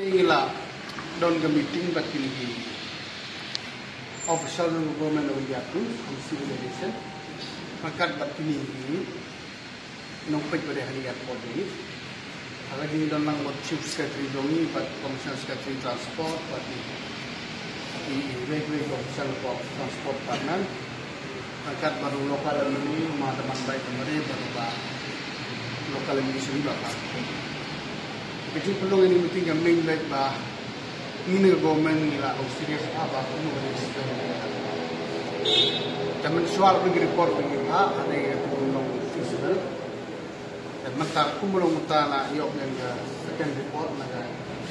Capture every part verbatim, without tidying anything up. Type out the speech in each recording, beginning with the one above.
Ngi la don ka meeting bad kine ki official of Government of India crew from civil aviation. Ryngkat bad kine ki nongpeit ba dei ha kane ka airport jong ngi. Haba ngi don lang bad Chief Secretary jong ngi bad Commissioner Secretary Transport bad ki, ki, ki, ki, ki, ki, ki, Transport Department. Ryngkat bad u local M L A, u ma Daman Bai Khamre, bad u ba local M D C ba ka. Ka jingpynlong ïa kane ka meeting ka main beit ba ngi na ka government ngi la long serious bha ba kumno ban extend. Te mynshuwa la pynreport ba ngi bha, hynrei ka long feasible. Te mynta kumba long mynta la ïoh ïa ka second report na ka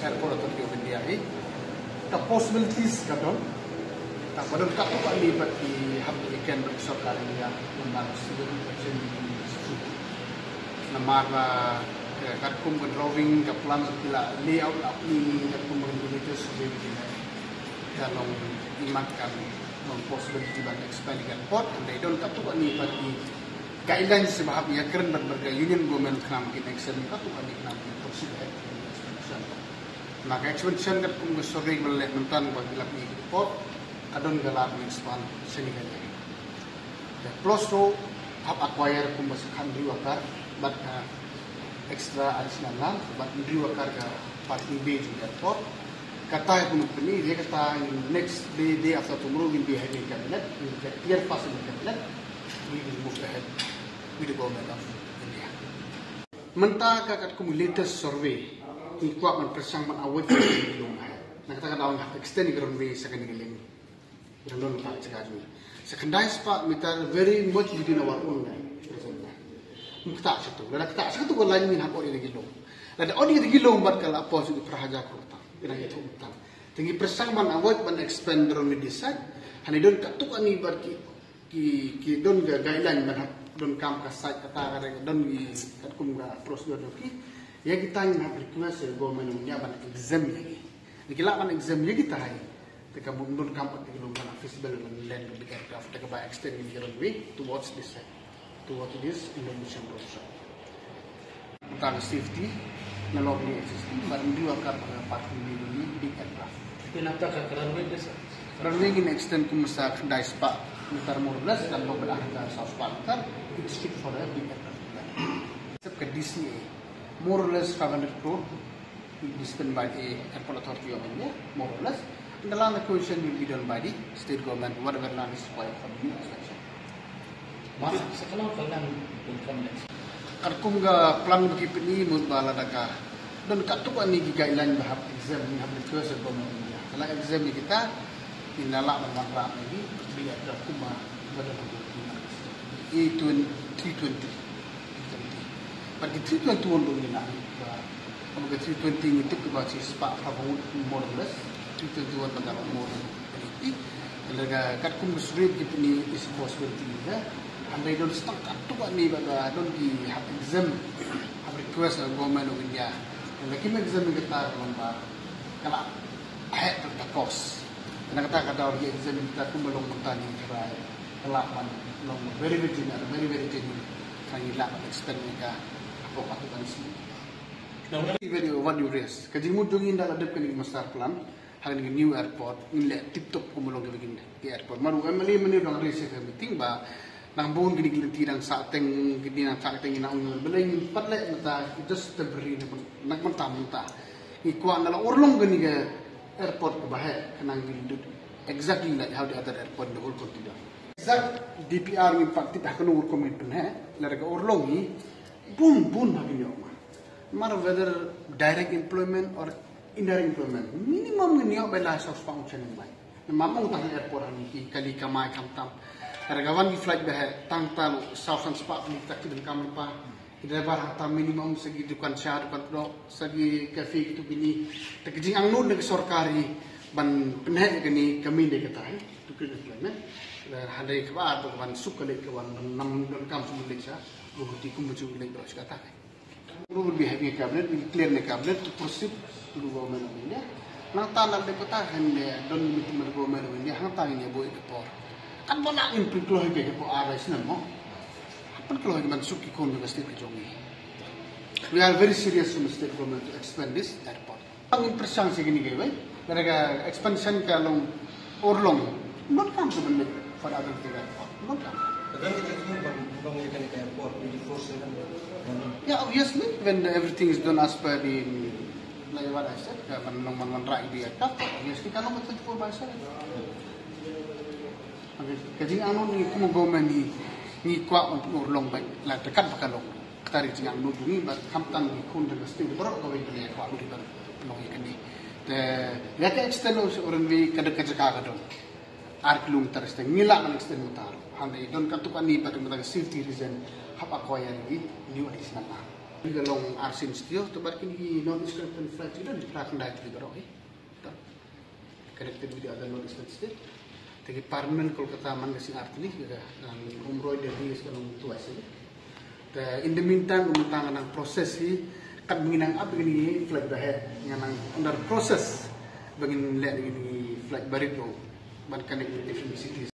Airport Authority of India hi. Ka possibilities ka don. Tang ba don katto katne pat ki hap ki ken bad sorkar India namar civil aviation industry. Namar ba, eh, katkum ka drawing, ka plan ki la layout la pynlong katkum ka regulator survey ki la. Ka long imat kan long possibility ban expand ka airport, hynrei don katto katne pat ki guidelines ba hap ïakren bad, bad ka Union Government khnang kin extend katto katne khnang kin proceed ahead with expansion. Na ka expansion katkum ka survey ba la leh mynta ba ki la pynlong report, ka don ka lad ban expand shane ka jaka. Te plus ruh hap acquire kumba sa khathynriew acre bad ka extra additional land bad hynriew acre ka parking bay jong ka airport. Kata hi kumno pynlong, ïa kata next day, day after tomorrow will be having cabinet, will get clear pass in the cabinet, we will move ahead with the government of India. Mynta ka katkum latest survey, ngi kwah ban pyrshang ban avoid ka long. Na kata ka daw ngi hap extend ka runway sa kane ka lane. Ngi don ka jaka jong ngi. Sa khyndai spah meter very much within our own line. Ym ktah shatu. Lada ktah shatu ka line ngin hap ot ïa ki lum. Lada ot ïa ki lum bad ka la poi sha ki phra hajar klur tam. Kane ïa tu tam. Te ngi pyrshang ban avoid ban expand ka runway this side. Hynrei don katto katne bad ki Ki, ki don ka guideline ban hap donkam ka site kata ka dei don ki katkum ka procedure jong ki. Ïa kita ngin hap request ïa government of India ban exempt ïa ki. Ki lah ban exempt ïa kita hi. Te ka bun donkam pat ki long ban feasible ban land ka big aircraft te ka ba extend ïa ki runway towards this side, towards this Indonesian roadside. Tang safety, na lok ni existing, bad hynriew acre ba parking bay ni big aircraft. Pynata ka runway te sa. Runway ngin extend kum sa khyndai spah meter more or less, dan lok bad ka saw spah meter, it's fit for a big aircraft. Except ka D C A, more or less five hundred crore will be spent by the Airport Authority of India, more or less. And the land acquisition will be done by the state government, whatever land is required for the new expansion. Masa sa ka long ka long income tax. Katkum ka plan ba ki pyni mut ba lada ka don katto katne ki guideline ba hap exempt, ngi hap request ïa government of India. Lada exempt ïa kita, ngin lah ban wanrah ïa ki, bad ïa ka kum ba don ha A twenty, three twenty. Bad ki three twenty-one ruh ngi lah ba Ka three twenty ngi tip ba shi spah phra phew, more or less. Three twenty-one ba ka more than eighty. Lada katkum ka survey ki pyni is possibility ka. Hynrei don stang katto katne ba ka don ki hap exempt, hap request ka Government of India. Lada kim exempt ka ta ka long ba ka la heh ka cost. Kane kata ka daw ki exempt ka ta kumba long mynta ni ka rai. Ka la ban long very, very genuine, very, very genuine. Ka ngi la ban extend ka hapoh katto katne sien. Very, what you raise. Ka jingmut jong ngi ynda la dep kane ka master plan ha kane ka new airport, ngin leh tip top kumba long kane ka airport. Mar u M L A mynne u dang raise ha ka meeting ba nang bun kine ki lynti dang sah teng, kine dang sah teng, ngi nang ong balei ngin pat leh mynta, just temporary na mynta mynta. Ngi kwah ynda la urlong kane ka airport kaba heh, ka nang ngin lut exactly like how the other airport in the whole country done. Exact D P R ngin pat tip ha kano rukom ngin pynheh, lada ka urlong ngi bun bun ba ngin ïoh ma. Mar whether direct employment or indirect employment, minimum ngin ïoh ba lai saw spah ong shen bai. Namar ong tang airport hangne ki kali kamai khamtam. Lada ka wan ki flight ba heh tang ta lo saw san spah pynlong ta ki donkam lypa. Ki driver hangta minimum sa ki dukan sha, dukan kdok, sa ki cafe kitu kini. Te ka jingangnud na ka sorkar hi ban pynheh ïa kane ka main dei kata hi. To create employment. Lada hynrei kaba ar ba ka wan suk ka leit ka wan ban nam donkam suk leit sha. Ba huti kum ba suk leit doh sha kata hi. We will be having a cabinet, we will clear the cabinet to proceed to the Government of India. Nangta na dei kata hynrei don meeting with the Government of India, hangta ngin ïa buh ïa ka por. Kan ba lah ngin pynkloi ïa ka por ar lai snem mo. Pynkloi ïa ka ban suk ki khun ka state ka jong ngi. We are very serious from the state government to expand this airport. Ngin pyrshang sha kine kiwei. Lada ka expansion ka long Urlong, ym donkam ka ban leit for other thing airport. Ym donkam. Ka don ka jingthmu ban long ïa kane ka airport twenty-four seven. Yeah, obviously, when everything is done as per the, like what I said, ka ban long ban wanrah ïa ka airport, obviously ka long twenty-four by seven. Ka jingangnud ngi kum u government ngi, ngi kwah ban pynurlong beit la da kat ba ka long. Kata ka jingangnud ngi, bad khamtam ngi khun jong ka state baroh kawei ka long, kwah lut ban long ïa kane. Te ïa ka extend u sha u runway ka dei ka jaka ka don ar kilometer, te ngi lah ban extend mynta ruh. Hynrei don katto katne bad mynta ka safety reason hap akor ïa ngi new additional arm. Ngi ka long arsien stia, te bad kine ki non-East Coast flight ki don phra khyndai tylli baroh hi. Connected with the other non-East Coast state. Te ki permanent Kolkata man ka sing ar tylli, ka, um, Umroi, Delhi, is ka long twice, eh. Te in the meantime, mynta nga nang process hi, kat ba ngi nang ap ïa kine ki flight ahead, nga nang under process ba ngin leh ïa kine ki flight barit ruh ban connect with different cities.